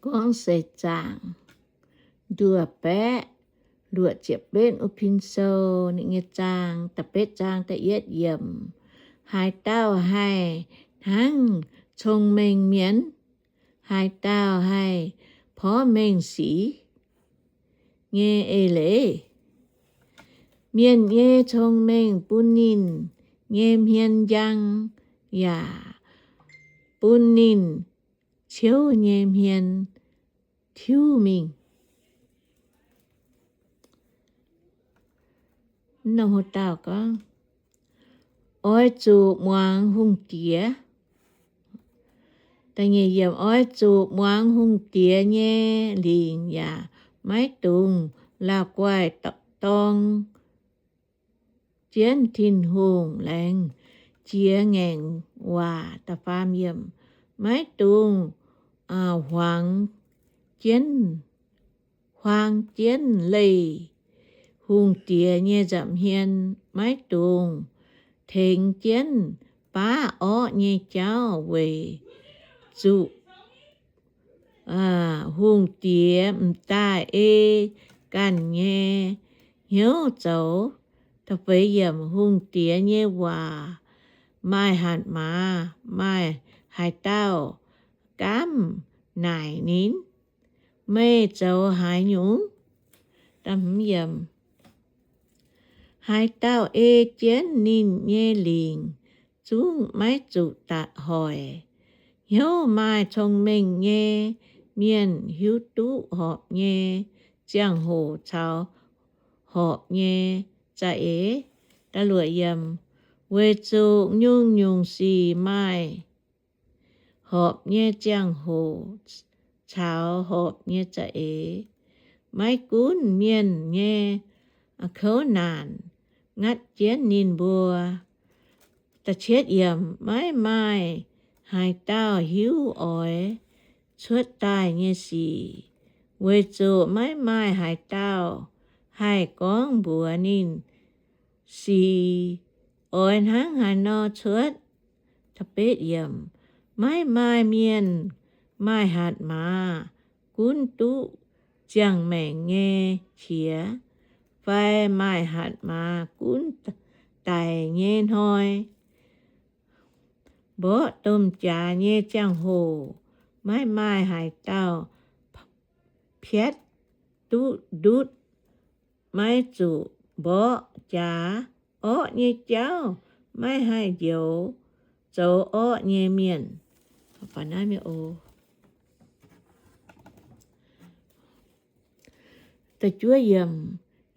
Gorngv seix zaangc nduoh baeqv luoqc ziepc betv wuov pin sou, ninh nyei zaang, da'betv zaang da'yietv yiemc. Haaix dauh haih hnangv cong-mengh mienh? Haaix dauh haih porv mengh sic nyei eix leiz? Mienh nyei cong-mengh bun ninh nyei hmien njang, yaac bun ninh ciouv nyei hmien tiuv mingh. Oix zuqc muangx hungh diex. Oix zuqc muangx hungh diex nyei lingc yaac maiv dungx lauh guaih dorng jienv Tin-Hungh laengz jiex ngaengc waac. Maiv dungx huang jienv, huaang jienv leih hungh diex nyei nza'hmien. Maiv dungx tengx jienv baav orqv nyei jauv, weic zuqc hungh diex m'daaih ei ganh nyei hnyouv zoux. Hungh diex nyei waac maaih hatc maaz. Maaih haaix dauh gaamv naaic ninh, Meih zoux haaix nyungc? Haaix dauh ei jienv ninh nyei lingc zungv maiv zuqc daaih hoic. Hnyouv maaih cong-mengh nyei mienh hiuv duqv horpc nyei ziangh hoc caux horpc nyei za'eix. Weic zuqc nyungc-nyungc sic maaih horpc nyei ziangh hoc caux horpc nyei za'eix. Maiv gunv mienh nyei kouv naanc ngatv jienv ninh mbuo. Maiv maaih haaix dauh hiuv oix cuotv daaih nyei sic, weic zuqc maiv maaih haaix dauh haih gorngv mbuox ninh sic oix hnangv haaix nor cuotv. Maiv maaih mienh maaih hatc maaz gunv duqv ziangh maengc nyei qiex, fai maaih hatc maaz gunv daic nyei hnoi. Mborqv domh jaax nyei ziangh hoc, maiv maaih haaix dauh piatv duqv ndutv. Maiv zuqc mborqv jaax. Orqv nyei jauv maiv haih njoux zoux orqv nyei mienh.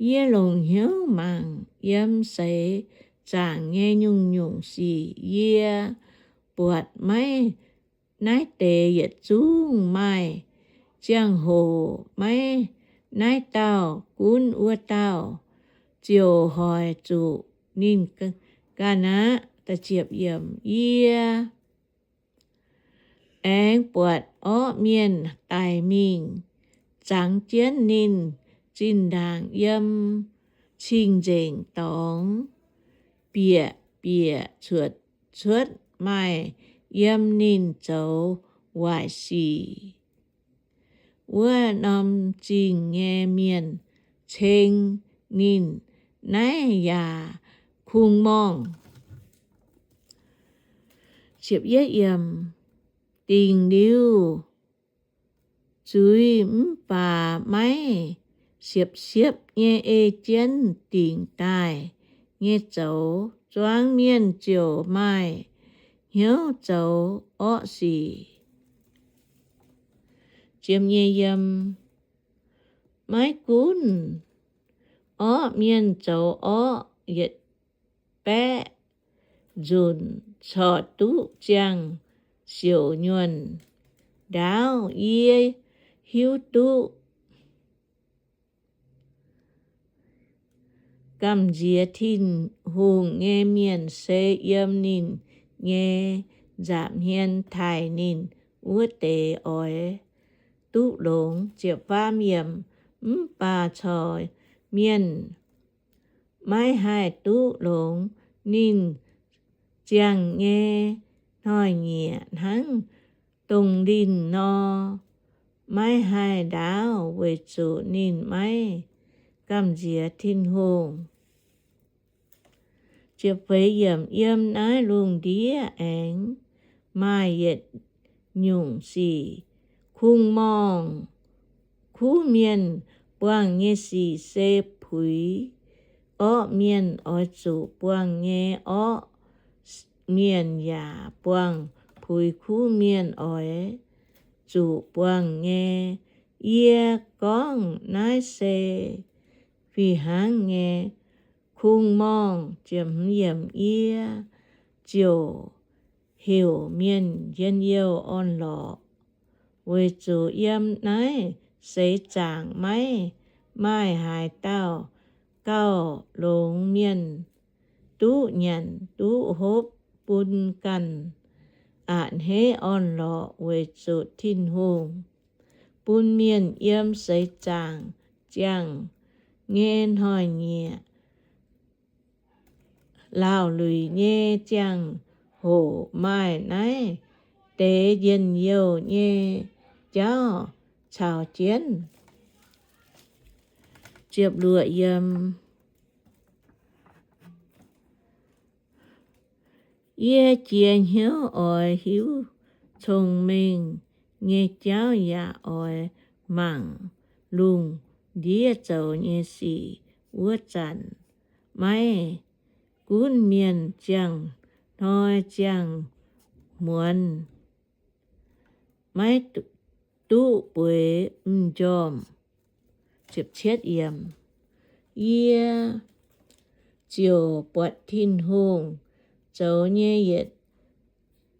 Yie longc hnyouv mangc yiem seix zaangc nyei nyungc-nyungc sic. Yie buatc maiv naaiv deix yietc zungv maaih ziangh hoc maiv naaiv dauh gunv wuov dauh, ziouc hoic zuqc ninh ganh aqv. Yie aengx buatc orqv mienh daic mingh, zangx jienv ninh zinh ndaangc yiem cing-nzengc dorngx bieqc bieqc cuotv cuotv maaih yiem ninh zoux waaic sic wuov norm zingh nyei mienh ceng ninh. Naaiv yaac kungx-morngh. Dingc liuz zuiz mv baac maiv siepv-siepv nyei ei jienv dingc daaih nyei zoux, zuangx mienh ziouc maaih hnyouv zoux orqv sic. Maiv gunv orqv mienh zoux orqv yietc baeqv nzunc corc duqv ziangh siouc nyuonh ndaauv. Yie hiuv duqv gamh nziex Tin-Hungh nyei mienh se yiem ninh nyei nza'hmien taaih ninh wuov deix oix duqv longx. Mv baac corc mienh maiv haih duqv longx. Ninh ziangh nyei hnoi-nyieqc hnangv dongh linh nor, maiv haih ndaauv, weic zuqc ninh maiv gamh nziex Tin-Hungh. Yiem naaiv lungh ndiev aengx maaih yietc nyungc sic. Kungx-morngh kuv mienh buangh nyei sic se puix orqv mienh oix zuqc buangh nyei. Orqv mienh yaac buangh puix kuv mienh oix zuqc buangh nyei. Yie gorngv naaiv se fih hnangv nyei. Kungx-morngh, yie ziouc heuc mienh njien-youh orn-lorqc, weic zuqc yiem naaiv seix zaangc maiv maaih haaix dauh gauh longx mienh duqv nyanc duqv hopv bun ganh a'hneiv orn-lorqc, weic zuqc Tin-Hungh bun mienh yiem seix zaangc ziangh nyei hnoi-nyieqc. Laauh luic nyei ziangh hoc maaih naaiv deix njien-youh nyei jauv caux jienv. Yie jiex hnyouv oix hiuv cong-mengh nyei jauv, yaac oix mangc lungh ndiev zoux nyei sic. Wuov zanc maiv gunv mienh ziangh hnoi ziangh muonz maiv duqv bueix m'njormh. Yie ziouc buatc Tin-Hungh zoux nyei yietc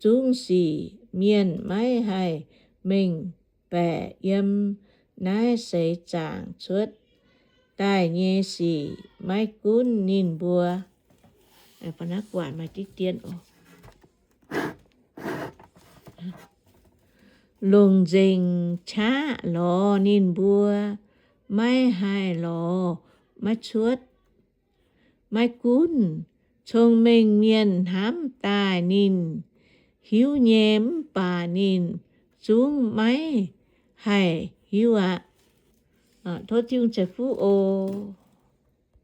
zungv sic. Mienh maiv haih mengh baeqc yiem naaiv seix zaangc cuotv daaih nyei sic, maiv gunv ninh mbuo longc nzengc qaqv lorz ninh mbuo, maiv haih lorz maiv cuotv. Maiv gunv cong-mengh mienh hnamv daaih ninh hiuv nyei, mv baac ninh zungv maiv haih hiuv aqv. Tov Tin-Hungh ceix fuqv oc.